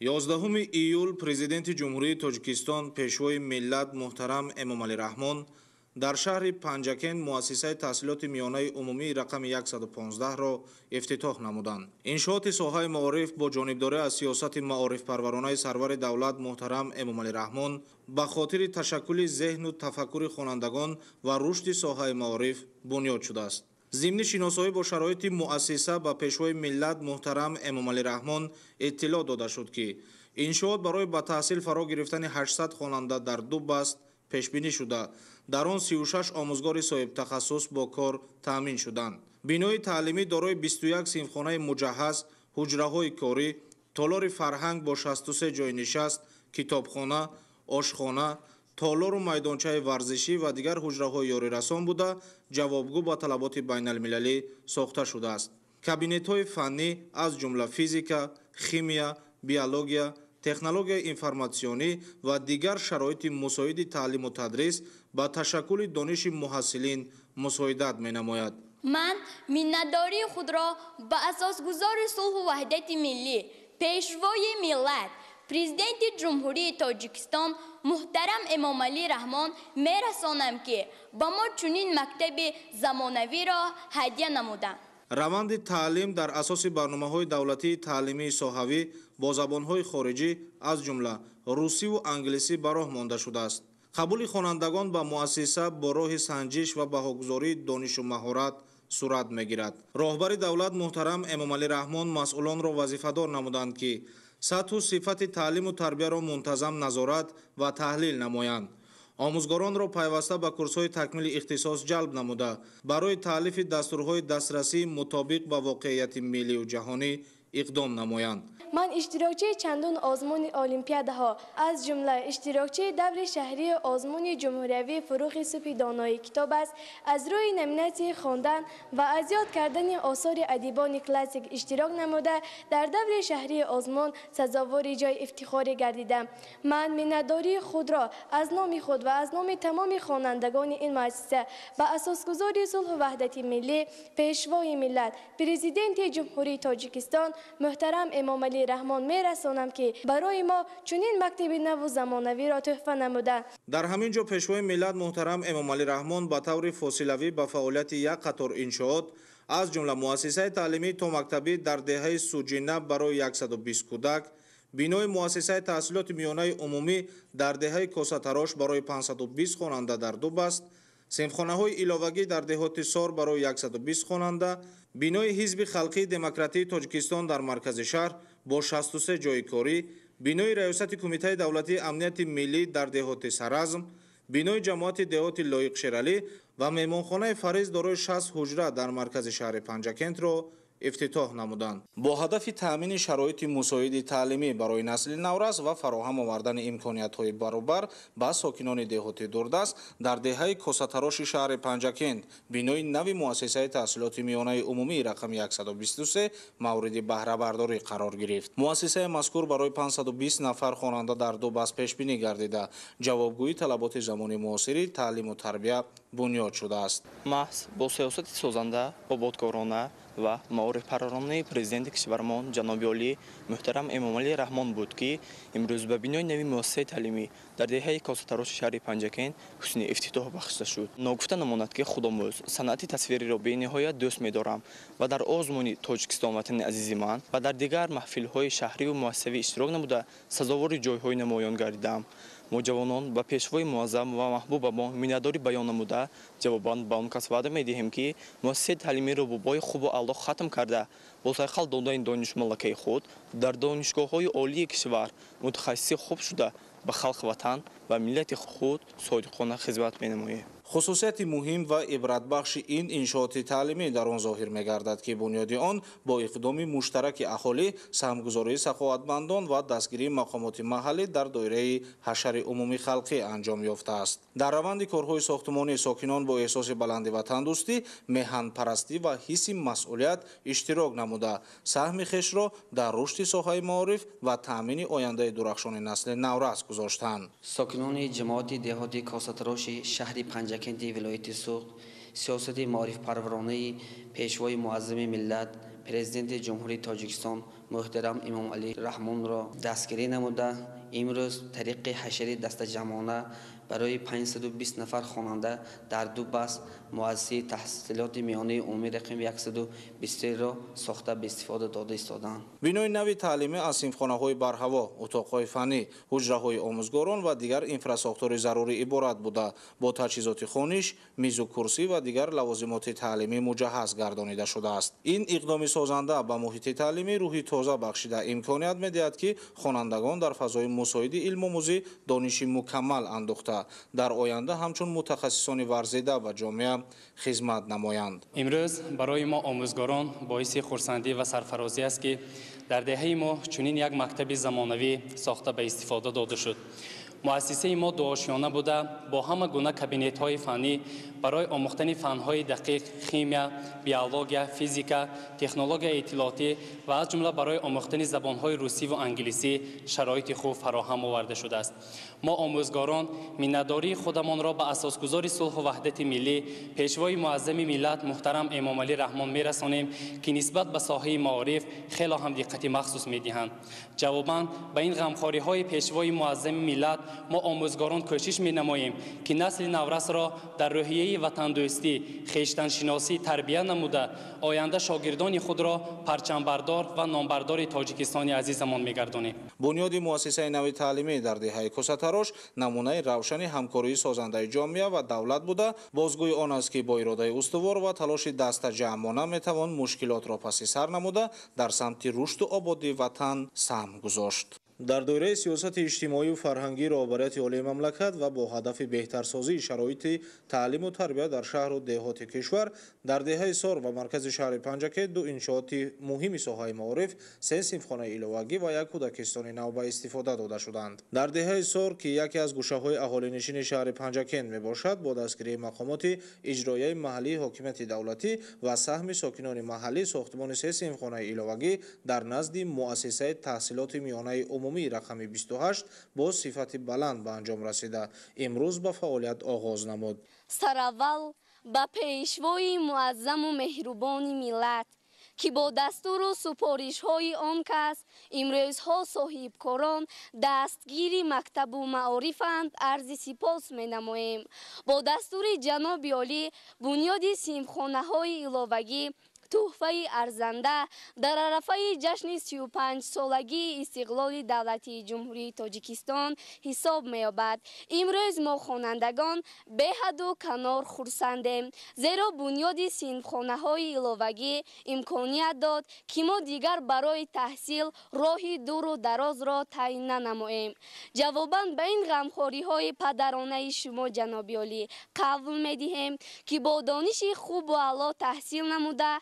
11 июл Президенти Ҷумҳурии Тоҷикистон, Пешвои миллат муҳтарам Эмомалӣ Раҳмон дар шаҳри Панҷакент муассисаи таҳсилоти миёнаи умумии рақами 115-ро ифтитоҳ намуданд. Иншооти соҳаи маориф бо ҷонибдорӣ аз сиёсати маорифпарваронаи сарвари давлат муҳтарам Эмомалӣ Раҳмон ба хотири ташаккули зеҳну тафаккури хонандагон ва рушди соҳаи маориф бунёд шудааст. Зимни шиносоӣ бо шароити муассиса ба Пешвои миллат муҳтарам Эмомалӣ Раҳмон иттилоъ дода шуд, ки иншоот барои ба таҳсил фаро гирифтани 800 хонанда дар ду баст пешбинӣ шуда, дар он 36 омӯзгори соҳибтахассус бо кор таъмин шуданд. Бинои таълимӣ дорои 21 синфхонаи муҷаҳҳаз, ҳуҷраҳои корӣ, толори фарҳанг бо 63 ҷойи нишаст, китобхона, ошхона, толору майдончаи варзишӣ ва дигар ҳуҷраҳои ёрирасон буда, ҷавобгӯ ба талаботи байналмилалӣ сохта шудааст. Кабинетҳои фаннӣ аз ҷумла физика, химия, биология, технологияи информатсионӣ ва дигар шароити мусоиди таълиму тадрис ба ташаккули дониши муҳассилин мусоидат менамояд. Ман миннатдории худро ба асосгузори сулҳу ваҳдати миллӣ, Пешвои миллат, Президенти Ҷумҳурии Тоҷикистон муҳтарам Эмомалӣ Раҳмон мерасонам, ки ба мо чунин мактаби замонавиро ҳадя намуданд. Раванди таълим дар асоси барномаҳои давлатии таълимии соҳавӣ бо забонҳои хориҷӣ, аз ҷумла русиву англисӣ, ба роҳ монда шудааст. Қабули хонандагон ба муассиса бо роҳи санҷиш ва баҳогузории донишу маҳорат сурат мегирад. Роҳбари давлат муҳтарам Эмомалӣ Раҳмон масъулонро вазифадор намуданд, ки сатҳу сифати таълиму тарбияро мунтазам назорат ва таҳлил намоянд. Омӯзгоронро пайваста ба курсҳои такмили ихтисос ҷалб намуда, барои таълифи дастурҳои дастрасӣ мутобиқ ба воқеияти миллию ҷаҳонӣ иқдом намоянд. Ман иштирокчии чандун озмуни олимпиадаҳо, аз ҷумла иштирокчии даври шаҳрии озмуни ҷумҳуриявии «Фурӯғи субҳи донои китоб» аст, аз рӯи номинатсияи хондан ва аз ёд кардани осори адибони классик иштирок намуда, дар даври шаҳрии озмун сазовори ҷои ифтихорӣ гардидам. Ман миннатдории худро аз номи худ ва аз номи тамоми хонандагони ин муассиса ба асосгузори сулҳу ваҳдати миллӣ, Пешвои миллат, Президенти Ҷумҳурии Тоҷикистон муҳтарам Эмомалӣ Раҳмон мерасонам, ки барои мо чунин мактаби наву замонавиро тӯҳфа намуданд. Дар ҳамин ҷо Пешвои миллат муҳтарам Эмомалӣ Раҳмон ба таври фосилавӣ ба фаъолияти як қатор иншоот, аз ҷумла муассисаи таълимии томактабӣ дар деҳаи Суҷина барои 120 кӯдак, бинои муассисаи таҳсилоти миёнаи умумӣ дар деҳаи Косатарош барои 520 хонанда дар ду баст, синфхонаҳои иловагӣ дар деҳоти Сор барои 120 хонанда, бинои Ҳизби халқии демократии Тоҷикистон дар маркази шаҳр бо 63 ҷойи корӣ, бинои Раёсати Кумитаи давлатии амнияти миллӣ дар деҳоти Саразм, бинои ҷамоати деҳоти Лоиқ Шералӣ ва меҳмонхонаи Фариз дорои 60 ҳуҷра дар маркази шаҳри Панҷакентро ифтитоҳ намуданд. Бо ҳадафи таъмини шароити мусоиди таълимӣ барои насли наврас ва фароҳам овардани имкониятҳои баробар ба сокинони деҳоти дурдаст, дар деҳаи Косатароши шаҳри Панҷакент бинои нави муассисаи таҳсилоти миёнаи умумии рақами 123 мавриди баҳрабардорӣ қарор гирифт. Муассисаи мазкур барои 520 нафар хонанда дар ду баст пешбинӣ гардида, ҷавобгӯи талаботи замони муосири таълиму тарбия бунёд шудааст. Маҳз бо сиёсати созанда, ободкорона ва маорифпарваронаи Президенти кишвармон ҷаноби олӣ муҳтарам Эмомалӣ Раҳмон буд, ки имрӯз ба бинои нави муассисаи таълимӣ дар деҳаи Косатароши шаҳри Панҷакент ҳусни ифтитоҳ бахшида шуд. Ногуфта намонад, ки худомӯз санъати тасвириро бениҳоят дӯст медорам ва дар озмуни «Тоҷикистон ватани азизи ман» ва дар дигар маҳфилҳои шаҳриву муассисавӣ иштирок намуда, сазовори ҷойҳои намоён гардидам. Мо, ҷавонон, ба пешвои муаззам ва маҳбуба мо миннатдорӣ баён намуда, ҷавобан ба он кас ваъда медиҳем, ки муассисаи таълимиро бо баҳои хубу аъло хатм карда, бо сайқал додани донишу малакаи худ дар донишгоҳҳои олии кишвар мутахассиси хуб шуда, ба халқи ватан ва миллати худ содиқона хизмат менамоем. Хусусияти муҳим ва ибратбахши ин иншооти таълимӣ дар он зоҳир мегардад, ки бунёди он бо иқдоми муштараки аҳолӣ, саҳмгузории саховатмандон ва дастгирии мақомоти маҳаллӣ дар доираи ҳашари умумии халқӣ анҷом ёфтааст. Дар раванди корҳои сохтумонӣ сокинон бо эҳсоси баланди ватандӯстӣ, меҳанпарастӣ ва ҳисси масъулият иштирок намуда, саҳми хешро дар рушди соҳаи маориф ва таъмини ояндаи дурахшони насли наврас гузоштанд. Сокинони ҷамоати деҳоти Косатароши шаҳри Панҷакенти вилояти Суғд сиёсати маорифпарваронаи Пешвои муаззами миллат, Президенти Ҷумҳурии Тоҷикистон муҳтарам Эмомалӣ Раҳмонро дастгирӣ намуда, имрӯз тариқи ҳашари дастаҷамъона барои 520 нафар хонанда дар ду баст муассисаи таҳсилоти миёнаи умумӣ рақами 123-ро сохта ба истифода дода истодаанд. Бинои нави таълимӣ аз синфхонаҳои барҳаво, утоқҳои фаннӣ, ҳуҷраҳои омӯзгорон ва дигар инфрасохтори зарурӣ иборат буда, бо таҷҳизоти хониш, мизу курсӣ ва дигар лавозимоти таълимӣ муҷаҳҳаз гардонида шудааст. Ин иқдоми созанда ба муҳити таълимӣ рӯҳи тоза бахшида имконият медиҳад, ки хонандагон дар фазои мусоиди илмомӯзӣ дониши мукаммал андӯхта, дар оянда ҳамчун мутахассисони варзида ба ҷомеа хизмат намоянд. Имрӯз барои мо омӯзгорон боиси хурсандӣ ва сарфарозӣ аст, ки дар деҳаи мо чунин як мактаби замонавӣ сохта ба истифода дода шуд. Муассисаи мо дуошёна буда, бо ҳама гуна кабинетҳои фаннӣ барои омӯхтани фанҳои дақиқ, химия, биология, физика, технологияи иттилоотӣ ва аз ҷумла барои омӯхтани забонҳои русӣ ва англисӣ шароити хуб фароҳам оварда шудааст. Мо омӯзгорон миннатдории худамонро ба асосгузори сулҳу ваҳдати миллӣ, пешвои муаззами миллат муҳтарам Эмомалӣ Раҳмон мерасонем, ки нисбат ба соҳаи маориф хело ҳам диққати махсус медиҳанд. Ҷавобан ба ин ғамхориҳои пешвои муаззами миллат мо омӯзгорон кӯшиш менамоем, ки насли наврасро дар рӯҳияи ватандӯстӣ, хештаншиносӣ тарбия намуда, оянда шогирдони худро парчамбардор ва номбардори Тоҷикистони азизамон мегардонем. Бунёди муассисаи нави таълимӣ дар деҳаи Косатарош намунаи равшани ҳамкории созандаи ҷомеа ва давлат буда, бозгӯи он аст, ки бо иродаи устувор ва талоши дастаҷамъона метавон мушкилотро паси сар намуда, дар самти рушду ободии ватан саҳм гузошт. Дар доираи сиёсати иҷтимоию фарҳангии роҳбарияти олии мамлакат ва бо ҳадафи беҳтарсозии шароити таълиму тарбия дар шаҳру деҳоти кишвар, дар деҳаи Сор ва маркази шаҳри Панҷакент ду иншооти муҳими соҳаи маориф, се синфхонаи иловагӣ ва як кӯдакистони нав ба истифода дода шуданд. Дар деҳаи Сор, ки яке аз гӯшаҳои аҳолинишини шаҳри Панҷакент мебошад, бо дастгирии мақомоти иҷроияи маҳаллии ҳокимияти давлатӣ ва саҳми сокинони маҳаллӣ сохтмони се синфхонаи иловагӣ дар назди муассисаи таҳсилоти миёнаи умумии рақами 28 бо сифати баланд ба анҷом расида, имрӯз ба фаъолият оғоз намуд. Сараввал ба пешвои муаззаму меҳрубони миллат, ки бо дастуру супоришҳои он кас имрӯзҳо соҳибкорон дастгири мактабу маорифанд, арзи сипос менамоем. Бо дастури ҷаноби олӣ бунёди синфхонаҳои иловагӣ туҳфаи арзанда дар арафаи ҷашни 35-солагии истиқлоли давлатии Ҷумҳурии Тоҷикистон ҳисоб меёбад. Имрӯз мо хонандагон беҳаду канор хурсандем, зеро бунёди синфхонаҳои иловагӣ имконият дод, ки мо дигар барои таҳсил роҳи дуру дарозро тай нанамоем. Ҷавобан ба ин ғамхориҳои падаронаи шумо, ҷаноби олӣ, қавл медиҳем, ки бо дониши хубу аъло таҳсил намуда,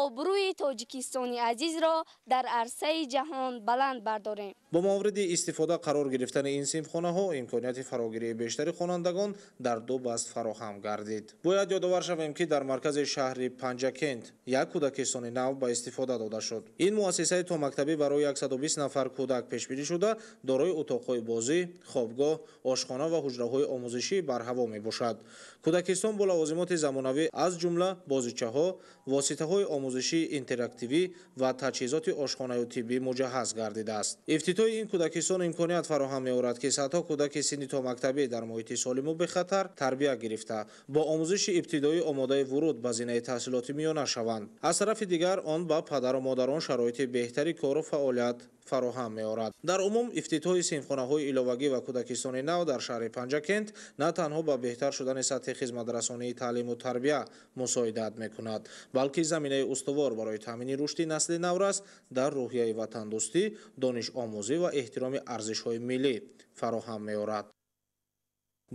обрӯи Тоҷикистони азизро дар арсаи ҷаҳон баланд бардорем. Бо мавриди истифода қарор гирифтани ин синфхонаҳо имконияти фарогирии бештари хонандагон дар ду баст фароҳам гардид. Бояд ёдовар шавем, ки дар маркази шаҳри Панҷакент як кӯдакистони нав ба истифода дода шуд. Ин муассисаи томактабӣ барои 120 нафар кӯдак пешбинӣ шуда, дорои утоқҳои бозӣ, хобгоҳ, ошхона ва ҳуҷраҳои омӯзишӣ барҳаво мебошад. Кӯдакистон бо лавозимоти замонавӣ, аз ҷумла бозичаҳо, воситаҳои омӯзишии интерактивӣ ва таҷҳизоти ошхонаю тиббӣ муҷаҳҳаз гардидааст. Ифтитоҳи ин кӯдакистон имконият фароҳам меорад, ки садҳо кӯдаки синни томактабӣ дар муҳити солиму бехатар тарбия гирифта, бо омӯзиши ибтидоӣ омодаи вуруд ба зинаи таҳсилоти миёна шаванд. Аз тарафи дигар, он ба падару модарон шароити беҳтари кору фаъолият фароҳам меорад. Дар умум, ифтитоҳи синфхонаҳои иловагӣ ва кӯдакистони нав дар шаҳри Панҷакент на танҳо ба беҳтар шудани сатҳи хизматрасонии таълиму тарбия мусоидат мекунад, балки заминаи устувор барои таъмини рушди насли наврас дар рӯҳияи ватандӯстӣ, донишомӯзӣ ва эҳтироми арзишҳои миллӣ фароҳам меорад.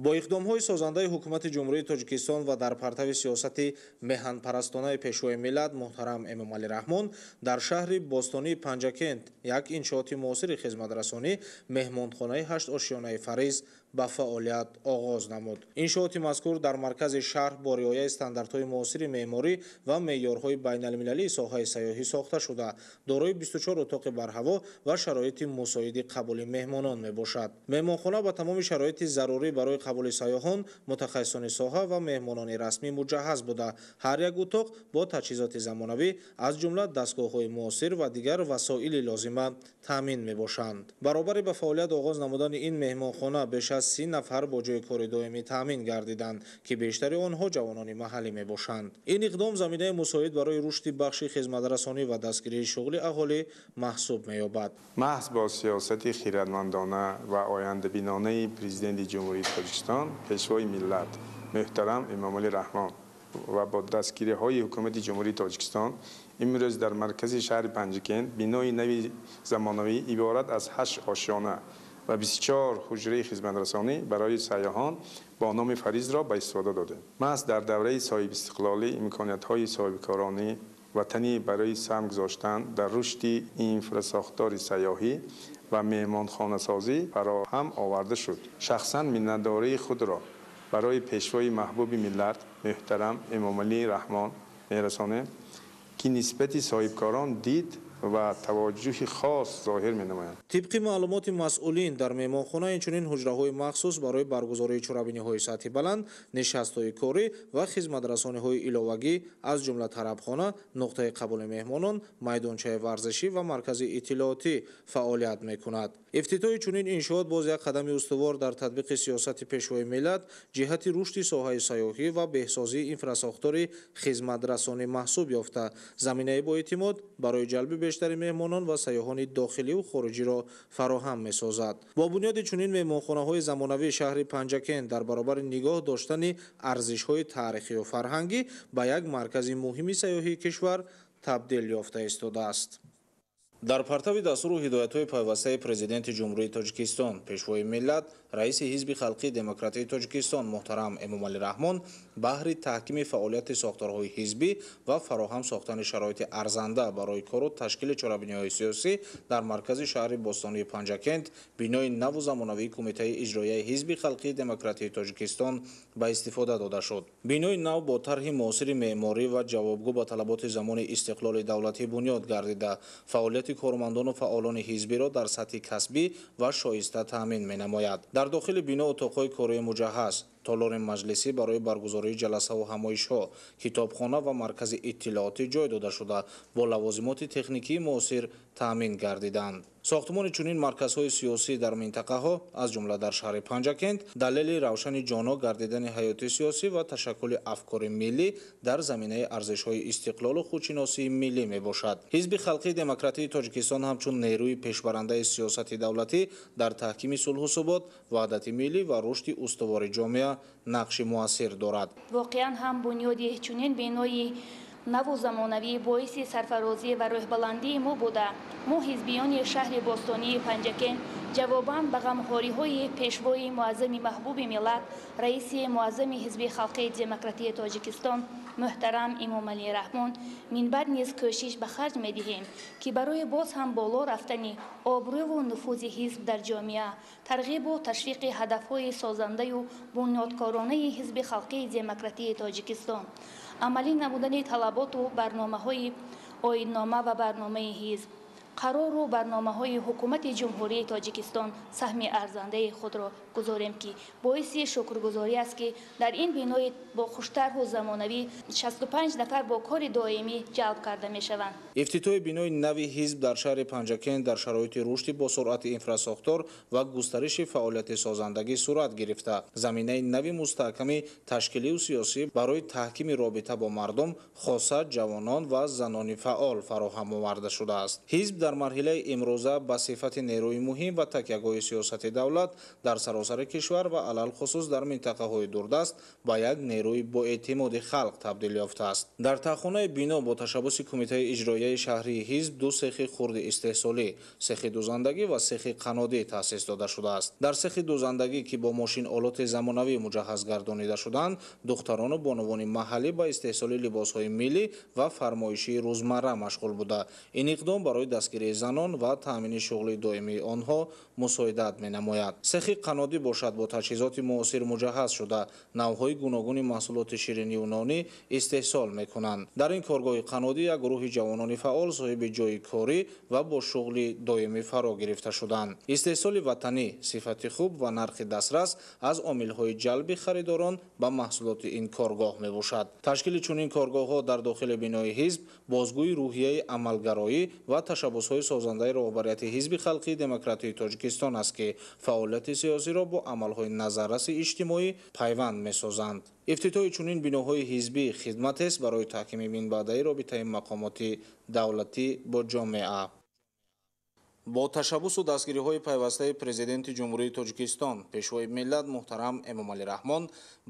Бо иқдомҳои созандаи ҳукумати Ҷумҳурии Тоҷикистон ва дар партави сиёсати меҳанпарастонаи пешвои миллат муҳтарам Эмомалӣ Раҳмон дар шаҳри бостонии Панҷакент як иншооти муосири хизматрасонӣ, меҳмонхонаи ҳаштошёнаи Фариз ба фаъолият оғоз намуд. Иншооти мазкур дар маркази шаҳр бо риояи стандартҳои муосири меъморӣ ва меъёрҳои байналмилалии соҳаи сайёҳӣ сохта шуда, дорои 24 утоқи барҳаво ва шароити мусоиди қабули меҳмонон мебошад. Меҳмонхона ба тамоми шароити зарурӣ барои қабули сайёҳон, мутахассисони соҳа ва меҳмонони расмӣ муҷаҳҳаз буда, ҳар як утоқ бо таҷҳизоти замонавӣ, аз ҷумла дастгоҳҳои муосир ва дигар васоили лозима таъмин мебошанд. Баробари ба фаъолият оғоз намудани ин меҳмонхона беш аз 30 нафар бо ҷойи кори доимӣ таъмин гардиданд, ки бештари онҳо ҷавонони маҳаллӣ мебошанд. Ин иқдом заминаи мусоид барои рушди бахши хизматрасонӣ ва дастгирии шуғли аҳолӣ маҳсуб меёбад. Маҳз бо сиёсати хирадмандона ва ояндабинонаи Президенти Ҷумҳурии Тоҷикистон, Пешвои миллат муҳтарам Эмомалӣ Раҳмон ва бо дастгириҳои Ҳукумати Ҷумҳурии Тоҷикистон имрӯз дар маркази шаҳри Панҷакент бинои нави замонавӣ иборат аз 8 ошёна ва 24 ҳуҷраи хизматрасонӣ барои сайёҳон бо номи Фаризро ба истифода додем. Маҳз дар давраи соҳибистиқлолӣ имкониятҳои соҳибкоронӣ ватанӣ барои саҳм гузоштан дар рушди инфрасохтори сайёҳӣ ва меҳмонхонасозӣ фароҳам оварда шуд. Шахсан миннатдории худро барои Пешвои маҳбуби миллат муҳтарам Эмомалӣ Раҳмон мерасонем, ки нисбати соҳибкорон дид ва таваҷҷӯҳи хос зоҳир менамоянд. Тибқи маълумоти масъулин, дар меҳмонхона инчунин ҳуҷраҳои махсус барои баргузории чорабиниҳои сатҳи баланд, нишастҳои корӣ ва хизматрасониҳои иловагӣ, аз ҷумла тарабхона, нуқтаи қабули меҳмонон, майдончаи варзишӣ ва маркази иттилоотӣ фаъолият мекунад. Ифтитоҳи чунин иншоот боз як қадами устувор дар татбиқи сиёсати Пешвои миллат ҷиҳати рушди соҳаи сайёҳӣ ва беҳсозии инфрасохтори хизматрасонӣ маҳсуб ёфта, заминаи боэътимод барои ҷалби бештари меҳмонон ва сайёҳони дохиливу хориҷиро фароҳам месозад. Бо бунёди чунин меҳмонхонаҳои замонавии шаҳри Панҷакент дар баробари нигоҳ доштани арзишҳои таърихию фарҳангӣ ба як маркази муҳими сайёҳии кишвар табдил ёфта истодааст. Дар партави дастуру ҳидоятҳои пайвастаи Президенти Ҷумҳурии Тоҷикистон, Пешвои миллат, раиси Ҳизби Халқии Демократии Тоҷикистон муҳтарам Эмомалӣ Раҳмон баҳри таҳкими фаъолияти сохторҳои ҳизбӣ ва фароҳам сохтани шароити арзанда барои кору ташкили чорабиниҳои сиёсӣ дар маркази шаҳри бостонии Панҷакент бинои наву замонавии Кумитаи иҷроияи Ҳизби Халқии Демократии Тоҷикистон ба истифода дода шуд. Бинои нав бо тарҳи муосири меъморӣ ва ҷавобгӯ ба талаботи замони истиқлоли давлатӣ бунёд гардида, фаъолияти кормандону фаъолони ҳизбиро дар сатҳи касбӣ ва шоиста таъмин менамояд. Дар дохили бино утоқҳои кории муҷаҳҳаз, толори маҷлисӣ барои баргузории ҷаласаву ҳамоишҳо, китобхона ва маркази иттилоотӣ ҷой дода шуда, бо лавозимоти техникии муосир таъмин гардиданд. Сохтмони чунин марказҳои сиёсӣ дар минтақаҳо, аз ҷумла дар шаҳри Панҷакент, далели равшани ҷоно гардидани ҳаёти сиёсӣ ва ташаккули афкори миллӣ дар заминаи арзишҳои истиқлолу худшиносии миллӣ мебошад. Ҳизби Халқии Демократии Тоҷикистон ҳамчун нерӯи пешбарандаи сиёсати давлатӣ дар таҳкими сулҳу субот, ваҳдати миллӣ ва рушди устувори ҷомеа нақши муассир дорад. Воқеан ҳам бунёди чунин бинои наву замонавӣ боиси сарфарозӣ ва рӯҳбаландии мо буда, мо ҳизбиёни шаҳри бостонии Панҷакент ҷавобан ба ғамхориҳои Пешвои муаззами маҳбуби миллат, раиси муаззами Ҳизби Халқии Демократии Тоҷикистон муҳтарам Эмомалӣ Раҳмон минбаъд низ кӯшиш ба харҷ медиҳем, ки барои боз ҳам боло рафтани обрӯву нуфузи ҳизб дар ҷомеа, тарғибу ташвиқи ҳадафҳои созандаю бунёдкоронаи Ҳизби Халқии Демократии Тоҷикистон, амалӣ намудани талаботу барномаҳои оиннома ва барномаи ҳизб, қарору барномаҳои Ҳукумати Ҷумҳурии Тоҷикистон саҳми арзандаи худро гузорем, ки боиси шукргузорӣ аст, ки дар ин бинои бо хуштарҳу замонавӣ 65 нафар бо кори доимӣ ҷалб карда мешаванд. Ифтитоҳи бинои нави ҳизб дар шаҳри Панҷакент дар шароити рушди босуръати инфрасохтор ва густариши фаъолияти созандагӣ сурат гирифта, заминаи нави мустаҳками ташкилию сиёсӣ барои таҳкими робита бо мардум, хоса ҷавонон ва занони фаъол фароҳам оварда шудааст. Ҳизб дар марҳилаи имрӯза ба сифати нерӯи муҳим ва такягоҳи сиёсати давлат дар саросари кишвар ва алалхусус дар минтақаҳои дурдаст ба як нерӯи боэътимоди халқ табдил ёфтааст. Дар таҳхонаи бино бо ташаббуси Кумитаи иҷроияи шаҳрии ҳизб ду сехи хурди истеҳсолӣ, сехи дузандагӣ ва сехи қанодӣ таъсис дода шудааст. Дар сехи дузандагӣ, ки бо мошинолоти замонавӣ муҷаҳҳаз гардонида шуданд, духтарону бонувони маҳаллӣ ба истеҳсоли либосҳои миллӣ ва фармоишии рӯзмарра машғул буда. Ин иқдом барои дастгирии занон ва таъмини шуғли доимии онҳо мусоидат менамояд. Сехи қаннодӣ бошад бо таҷҳизоти муосир муҷаҳҳаз шуда, навъҳои гуногуни маҳсулоти шириниву нонӣ истеҳсол мекунанд. Дар ин коргоҳи қаннодӣ як гурӯҳи ҷавонони фаъол соҳиби ҷойи корӣ ва бо шуғли доимӣ фаро гирифта шуданд. Истеҳсоли ватанӣ, сифати хуб ва нархи дастрас аз омилҳои ҷалби харидорон ба маҳсулоти ин коргоҳ мебошад. Ташкили чунин коргоҳҳо дар дохили бинои ҳизб бозгӯи рӯҳияи амалгароӣ ва ташаббусҳои созандаи роҳбарияти Ҳизби Халқии Демократии Тоҷикистон аст, ки фаъолияти сиёсиро бо амалҳои назарраси иҷтимоӣ пайванд месозанд. Ифтитоҳи чунин биноҳои ҳизбӣ хидматест барои таҳкими минбаъдаи робитаи мақомоти давлатӣ бо ҷомеа. Бо ташаббусу дастгириҳои пайвастаи Президенти Ҷумҳурии Тоҷикистон, Пешвои миллат муҳтарам Эмомалӣ Раҳмон,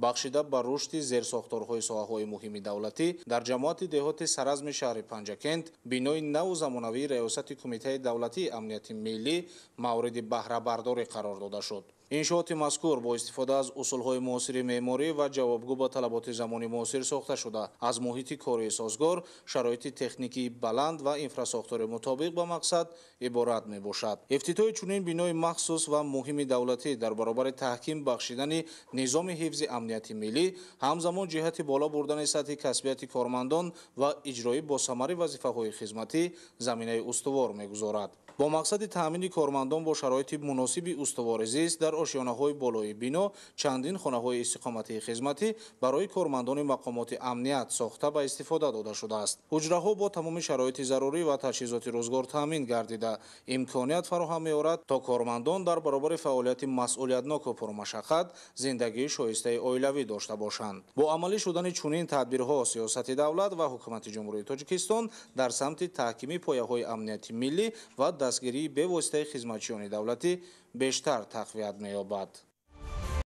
бахшида ба рушди зерсохторҳои соҳаҳои муҳими давлатӣ дар ҷамоати деҳоти Саразми шаҳри Панҷакент бинои наву замонавии Раёсати Кумитаи давлатии амнияти миллӣ мавриди баҳрабардорӣ қарор дода шуд. Иншооти мазкур бо истифода аз усулҳои муосири меъморӣ ва ҷавобгӯ ба талаботи замони муосир сохта шуда, аз муҳити кории созгор, шароити техникии баланд ва инфрасохтори мутобиқ ба мақсад иборат мебошад. Ифтитоҳи чунин бинои махсус ва муҳими давлатӣ дар баробари таҳким бахшидани низоми ҳифзи амнияти миллӣ, ҳамзамон ҷиҳати боло бурдани сатҳи касбияти кормандон ва иҷрои босамари вазифаҳои хизматӣ заминаи устувор мегузорад. Бо мақсади таъмини кормандон бо шароити муносиби устувори зист дар ошёнаҳои болои бино чандин хонаҳои истиқоматии хизматӣ барои кормандони мақомоти амният сохта ба истифода дода шудааст. Ҳуҷраҳо бо тамоми шароити зарурӣ ва таҷҳизоти рӯзгор таъмин гардида, имконият фароҳам меорад, то кормандон дар баробари фаъолияти масъулиятноку пурмашаққат зиндагии шоистаи оилавӣ дошта бошанд. Бо амалӣ шудани чунин тадбирҳо сиёсати давлат ва ҳукумати Ҷумҳурии Тоҷикистон дар самти таҳкими пояҳои амнияти миллӣ ва дастгирии бевоситаи хизматчиёни давлатӣ бештар тақвият меёбад.